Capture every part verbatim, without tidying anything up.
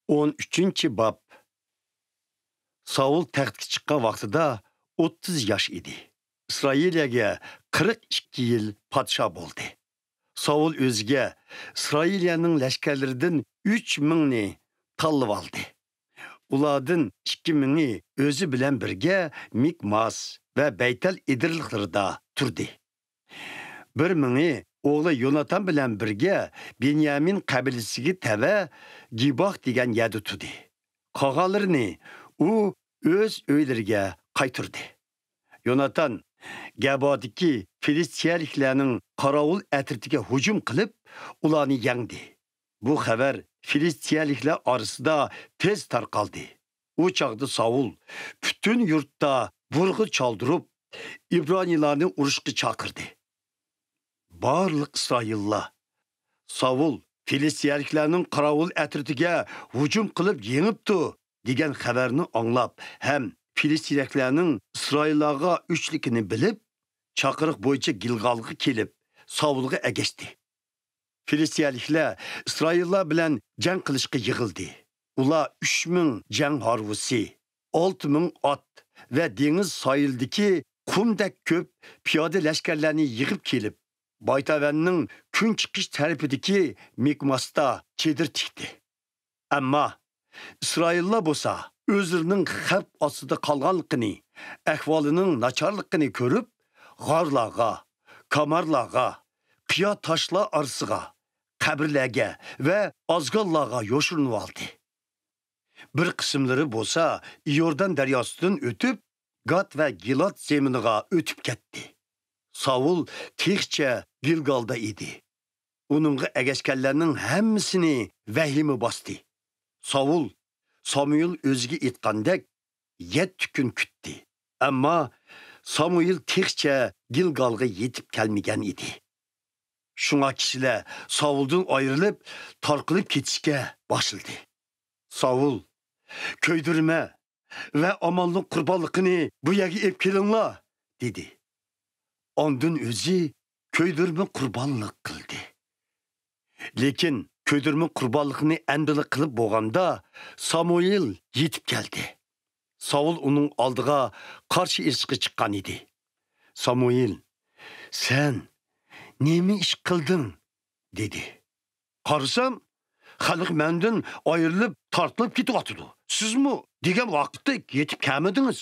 ئون ئۈچىنچى باب. ساۋۇل تەختكە چىققان ۋاقتىدا ئوتتۇز ياش ئىدى. ئىسرائىلىيەگە قىرىق ئىككى يىل پادىشاھ بولدى. ساۋۇل ئۆزىگە ئىسرائىلىيەنىڭ لەشكەرلىرىدىن ئۈچ مىڭنى تاللىۋالدى. ئۇلاردىن ئىككى مىڭى ئۆزى بىلەن بىرگە مىكماس ۋە بەيتەل ئېدىرلىقلىرىدا تۇردى. بىر مىڭى ئوغلى يوناتان بىلەن بىرگە بېنيامىن قەبىلىسىگە تەۋە گىباھ دېگەن يەردە تۇردى. قالغانلىرىنى ئۇ ئۆز ئۆيلىرىگە قايتۇردى. يوناتان گەبادىكى فىلىستىيەلىكلەرنىڭ قاراۋۇل ئەترىتىگە ھۇجۇم قىلىپ، ئۇلارنى يەڭدى. بۇ خەۋەر فىلىستىيەلىكلەر ئارىسىدا تېز تارقالدى. ئۇ چاغدا ساۋۇل پۈتۈن يۇرتتا بۇرغا چالدۇرۇپ، ئىبرانىيلارنى ئۇرۇشقا چاقىردى. بارلىق ئىسرائىللار، «ساۋۇل فىلىستىيەلىكلەرنىڭ قاراۋۇل ئەترىتىگە ھۇجۇم قىلىپ يېڭىپتۇ» دېگەن خەۋەرنى ئاڭلاپ ھەم فىلىستىيەلىكلەرنىڭ ئىسرائىللارغا ئۆچلۈكىنى بىلىپ، چاقىرىق بويىچە گىلگالغا كېلىپ، ساۋۇلغا ئەگەشتى. فىلىستىيەلىكلەر ئىسرائىللار بىلەن جەڭ قىلىشقا يىغىلدى. ئۇلار ئۈچ مىڭ جەڭ ھارۋىسى، ئالتە مىڭ ئات ۋە دېڭىز ساھىلىدىكى قۇمدەك كۆپ پىيادە لەشكەرلەرنى يىغىپ كېلىپ، بايتاۋەننىڭ كۈنچىقىش تەرىپىدىكى مىكماستا چېدىر تىكتى. ئەمما ئىسرائىللار بولسا ئۆزلىرىنىڭ خەۋپ ئاستىدا قالغانلىقىنى، ئەھۋالىنىڭ ناچارلىقىنى كۆرۈپ، غارلارغا، كامارلارغا، قىيا تاشلار ئارىسىغا، قەبرىلەرگە ۋە ئازگاللارغا يوشۇرۇنۇۋالدى. بىر قىسىملىرى بولسا ئىيوردان دەرياسىدىن ئۆتۈپ، گات ۋە گىلاد زېمىنىغا ئۆتۈپ كەتتى. ساۋۇل تېخىچە گىلگالدا ئىدى. ئۇنىڭغا ئەگەشكەنلەرنىڭ ھەممىسىنى ۋەھىمە باستى. ساۋۇل سامۇئېل ئۆزىگە ئېيتقاندەك يەتتە كۈن كۈتتى. ئەمما سامۇئېل تېخىچە گىلگالغا يېتىپ كەلمىگەن ئىدى. شۇڭا كىشىلەر ساۋۇلدىن ئايرىلىپ، تارقىلىپ كېتىشكە باشلىدى. ساۋۇل، «كۆيدۈرمە ۋە ئامانلىق قۇربانلىقىنى بۇ يەرگە ئېلىپ كېلىڭلار» دېدى. ئاندىن ئۆزى كۆيدۈرمە قۇربانلىق قىلدى. لېكىن كۆيدۈرمە قۇربانلىقنى ئەمدىلا قىلىپ بولغاندا، سامۇئېل يېتىپ كەلدى. ساۋۇل ئۇنىڭ ئالدىغا قارشى ئېلىشقا چىققان ئىدى. سامۇئېل، «سەن نېمە ئىش قىلدىڭ؟» دېدى. «قارىسام، خەلق مەندىن ئايرىلىپ، تارتىلىپ كېتىۋاتىدۇ. سىزمۇ دېگەن ۋاقىتتەك يېتىپ كەلمىدىڭىز.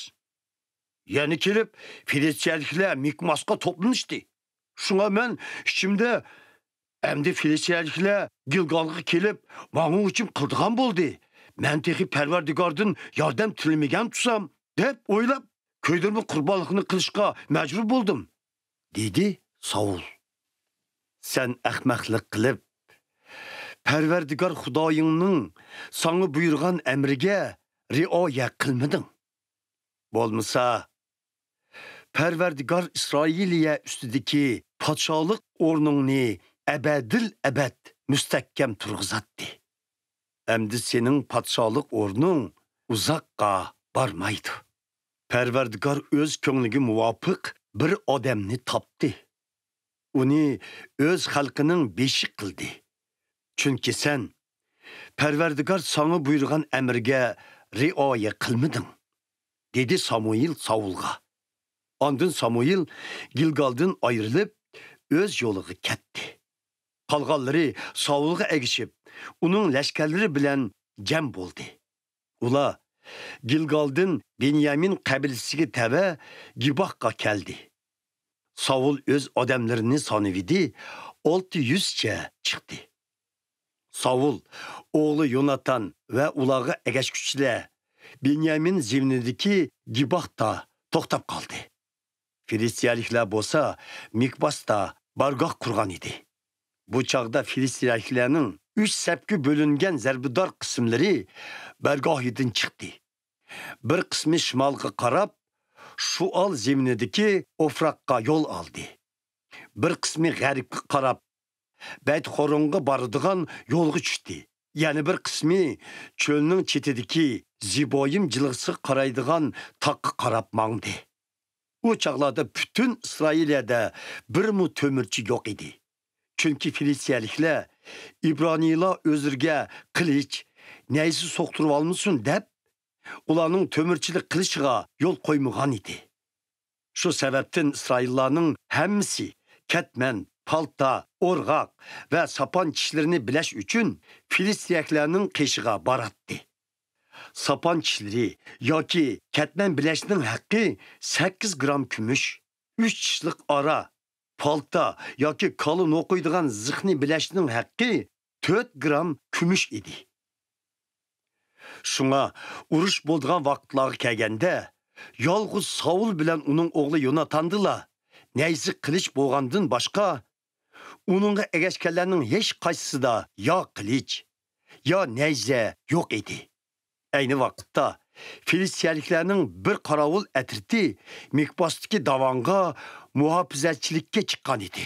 يەنە كېلىپ، فىلىستىيەلىكلەر مىكماسقا توپلىنىشتى. شۇڭا مەن ئىچىمدە، ئەمدى فىلىستىيەلىكلەر گىلگالغا كېلىپ، ماڭا ھۇجۇم قىلىدىغان بولدى. مەن تېخى پەرۋەردىگاردىن ياردەم تىلىمىگەن تۇرسام، دەپ ئويلاپ، كۆيدۈرمە قۇربانلىقنى قىلىشقا مەجبۇر بولدۇم» دېدى ساۋۇل. «سەن ئەخمەقلىق قىلىپ، پەرۋەردىگار خۇدايىڭنىڭ ساڭا بۇيرۇغان ئەمرىگە رىئايە قىلمىدىڭ. بولمىسا، پەرۋەردىگار ئىسرائىلىيە ئۈستىدىكى پادىشاھلىق ئورنۇڭنى ئەبەدىل ئەبەد مۇستەھكەم تۇرغۇزاتتى. ئەمدى سېنىڭ پادىشاھلىق ئورنۇڭ ئۇزاققا بارمايدۇ. پەرۋەردىگار ئۆز كۆڭلىگە مۇۋاپىق بىر ئادەمنى تاپتى. ئۇنى ئۆز خەلقىنىڭ بېشى قىلدى. چۈنكى سەن پەرۋەردىگار ساڭا بۇيرۇغان ئەمرىگە رىئايە قىلمىدىڭ» دېدى سامۇئېل ساۋۇلغا. ئاندىن سامۇئېل گىلگالدىن ئايرىلىپ، ئۆز يولىغا كەتتى. قالغانلىرى ساۋۇلغا ئەگىشىپ، ئۇنىڭ لەشكەرلىرى بىلەن جەم بولدى. ئۇلار گىلگالدىن بېنيامىن قەبىلىسىگە تەۋە گىباھقا كەلدى. ساۋۇل ئۆز ئادەملىرىنى سانىۋىدى، ئالتە يۈزچە چىقتى. ساۋۇل، ئوغلى يوناتان ۋە ئۇلارغا ئەگەشكۈچىلەر بېنيامىن زېمىنىدىكى گىباھتا توختاپ قالدى. فىلىستىيەلىكلەر بولسا مىكماستا بارگاھ قۇرغان ئىدى. بۇ چاغدا فىلىستىيەلىكلەرنىڭ ئۈچ سەپكە بۆلۈنگەن زەربىدار قىسىملىرى بارگاھىدىن چىقتى. بىر قىسمى شىمالغا قاراپ، شۇئال زېمىنىدىكى ئوفراققا يول ئالدى. بىر قىسمى غەربكە قاراپ، بەيتخورونغا بارىدىغان يولغا چۈشتى. يەنە بىر قىسمى چۆلنىڭ چېتىدىكى زىبويىم جىلغىسىغا قارايدىغان تاغقا قاراپ ماڭدى. ئۇ چاغلاردا پۈتۈن ئىسرائىلىيەدە بىرمۇ تۆمۈرچى يوق ئىدى. چۈنكى فىلىستىيەلىكلەر ئىبرانىيلار ئۆزلىرىگە قىلىچ، نەيزە سوقتۇرۇۋالمىسۇن دەپ، ئۇلارنىڭ تۆمۈرچىلىك قىلىشىغا يول قويمىغان ئىدى. شۇ سەۋەبتىن ئىسرائىللارنىڭ ھەممىسى كەتمەن، پالتا، ئورغاق ۋە ساپان چىشلىرىنى بىلەش ئۈچۈن فىلىستىيەكلەرنىڭ قېشىغا باراتتى. ساپان چىشلىرى ياكى كەتمەن بىلەشنىڭ ھەققى سەككىز گرام كۈمۈش، ئۈچ چىشلىق ئارا، پالتا ياكى كالا نوقۇيدىغان زىخنى بىلەشنىڭ ھەققى تۆت گرام كۈمۈش ئىدى. شۇڭا ئۇرۇش بولىدىغان ۋاقىتلارغا كەلگەندە، يالغۇز ساۋۇل بىلەن ئۇنىڭ ئوغلى يوناتاندىلا نەيزە قىلىچ بولغاندىن باشقا، ئۇنىڭغا ئەگەشكەنلەرنىڭ ھېچ قايسىسىدا يا قىلىچ، يا نەيزە يوق ئىدى. ئەينى ۋاقىتتا فىلىستىيەلىكلەرنىڭ بىر قاراۋۇل ئەترىتى مىكماستىكى داۋانغا مۇھاپىزەتچىلىككە چىققان ئىدى.